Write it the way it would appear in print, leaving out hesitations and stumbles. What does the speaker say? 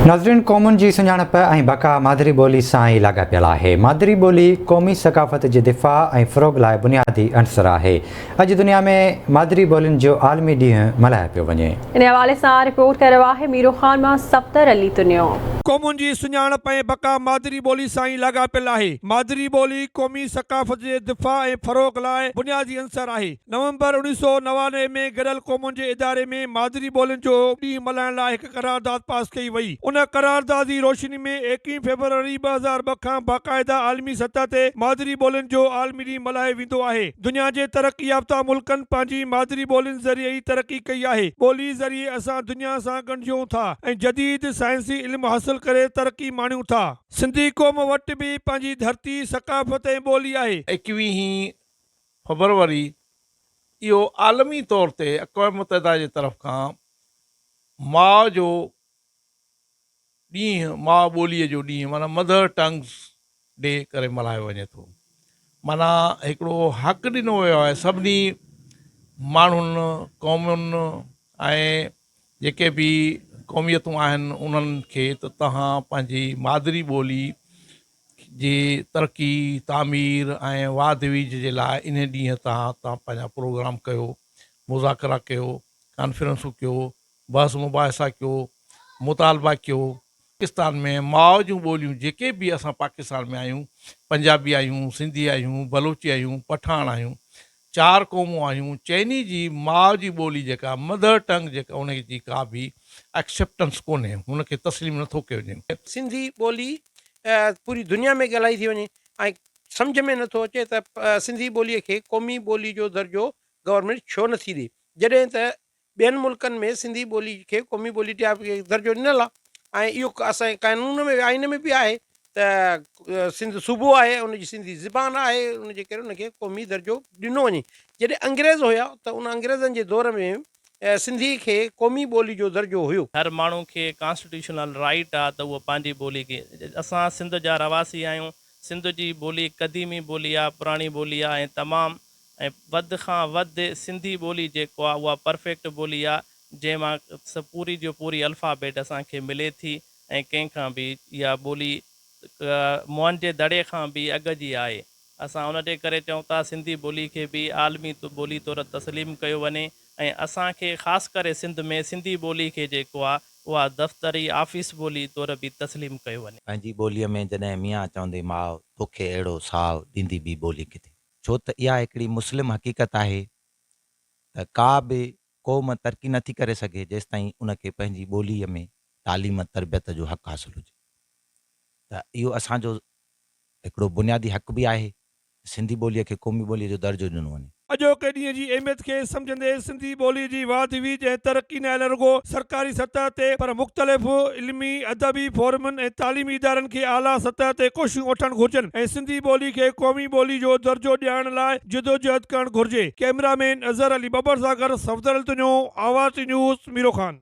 ناظرين قومن جي سڃاڻپ ۽ بقا مادري ٻولي سان ئي لاڳاپيل آهي. مادري ٻولي قومي ثقافت جي دفاع ۽ فروغ لاء بنيادي عنصر آهي. اڄ دنيا ۾ مادري ٻولين جو عالمي ڏينهن ملهايو پيو وڃي. ان حوالي سان رپورٽ ڪري رهيو آهي ميرو خان مان صفدر علي تنيو. قومن جي سڃاڻپ ۽ بقا مادري ٻولي سان ئي لاڳاپيل آهي. مادري ٻولي قومي ثقافت جي دفاع ۽ فروغ لاء بنيادي عنصر آهي. نومبر 1999 ۾ گڏيل قومن جي اداري ۾ مادري ٻولين جو ڏينهن ملهائڻ لاء هڪ قرارداد پاس ڪئي وئي. ان قرارداد جي روشني ۾ ايڪويهين فيبروري 2002 کان باقاعده عالمي سطح تي مادري ٻولين جو عالمي ڏينهن ملهايو ويندو آهي. دنيا جي ترقي يافته ملڪن پنهنجي مادري ٻولين ذريعي ئي ترقي ڪئي آهي. ٻولي ذريعي اسان دنيا سان ڳنڍجون ٿا ۽ جديد سائنسي علم حاصل ڪري ترقي ماڻيون ٿا. سنڌي قوم وٽ به پنهنجي ڌرتي، ثقافت ۽ ٻولي آهي. ايڪويهين فبروري اهو عالمي طور تي اقوام متحده جي طرف کان ماء جو ڏينهن، ماء ٻوليء جو ڏينهن معنيٰ مدر ٽنگز ڊي ڪري ملهايو وڃي ٿو. معنيٰ هڪڙو حق ڏنو ويو آهي سڀني ماڻهن، قومن ۽ جيڪي به قوميتون آهن انهن کي ته توهان پنهنجي مادري ٻولي جي ترقي، تعمير ۽ واڌ ويجهه جي لاء انهي ڏينهن تان تان پنهنجا پروگرام ڪيو، مذاڪرا ڪيو، ڪانفرنسون ڪيو، بحث مباحثا ڪيو، مطالبا ڪيو. پاڪستان ۾ ماء جون ٻوليون جيڪي به اسان پاڪستان ۾ آهيون، پنجابي آهيون، سنڌي آهيون، بلوچي آهيون، پٺاڻ آهيون، چار قومون آهيون، چئني جي ماء جي ٻولي جيڪا مدر ٽنگ جيڪا ان جي ڪا به ايڪسيپٽنس ڪونهي، هن کي تسليم نٿو ڪيو وڃي. سنڌي ٻولي پوري دنيا ۾ ڳالهائي ٿي وڃي ۽ سمجهه ۾ نٿو اچي ته سنڌي ٻولي کي قومي ٻولي جو درجو گورنمينٽ ڇو نٿي ڏي جڏهن ته ٻين ملڪن ۾ سنڌي ٻولي کي قومي ٻولي درجو ڏنل آهي ۽ اهو اسان جي قانون ۾ آئين ۾ به آهي ته سنڌ صوبو آهي ان جي سنڌي زبان آهي ان جي ڪري ان کي قومي درجو ڏنو وڃي جڏهن انگريز هيا ته ان انگريزن جي دور ۾ سنڌي کي قومي ٻولي جو درجو هيو. هر ماڻهو کي ڪانسٽيٽيوشنل رائيٽ آ ته اهو پنهنجي ٻولي کي اسان سنڌ جا رهواسي آهيون سنڌ جي ٻولي قديمي ٻولي آ پراڻي ٻولي آ ۽ تمام ۽ وڌ کان وڌ سنڌي ٻولي جيڪو آ اها پرفيڪٽ ٻولي آ جنهن مان پوري جو پوري الفابيٽ اسان کي ملي ٿي ۽ ڪنهن کان به اها ٻولي موهن جي دڙي کان به اڳ جي آهي. اسان ان جي ڪري چئون ٿا سنڌي ٻولي کي به عالمي ٻولي طور تسليم ڪيو وڃي ۽ اسان کي خاص ڪري سنڌ ۾ سنڌي ٻولي کي جيڪو آ اها دفتري آفيس ٻولي طور به تسليم ڪيو وڃي. پنهنجي ٻوليء ۾ جڏهن ميان چوندي ماء توکي اهڙو ساء ڏيندي ٻي ٻولي ڪٿي. ڇو ته اها هڪڙي مسلم حقيقت آهي ته ڪا به قوم ترقي نه ٿي ڪري سگهي جيستائين ان کي پنهنجي ٻوليء ۾ تعليم تربيت جو حق حاصل هجي ته اهو اسان جو هڪڙو بنيادي حق به آهي ته سنڌي ٻوليء کي قومي ٻوليء جو درجو ڏنو وڃي. اڄوڪي ڏينهن جي اهميت کي سمجهندي سنڌي ٻوليء جي واڌ ويجهه ۽ ترقي نه نه رڳو سرڪاري سطح تي پر مختلف علمي ادبي فورمن ۽ تعليمي ادارن کي اعليٰ سطح تي ڪوششون وٺڻ گهرجن ۽ سنڌي ٻولي کي قومي ٻولي جو درجو ڏيارڻ لاء جدوجهد ڪرڻ گهرجي. ڪئميرا مين اظهر علي ٻٻر سان گڏ صفدر علي تنيو، آواز ٽي نيوز، ميرو خان.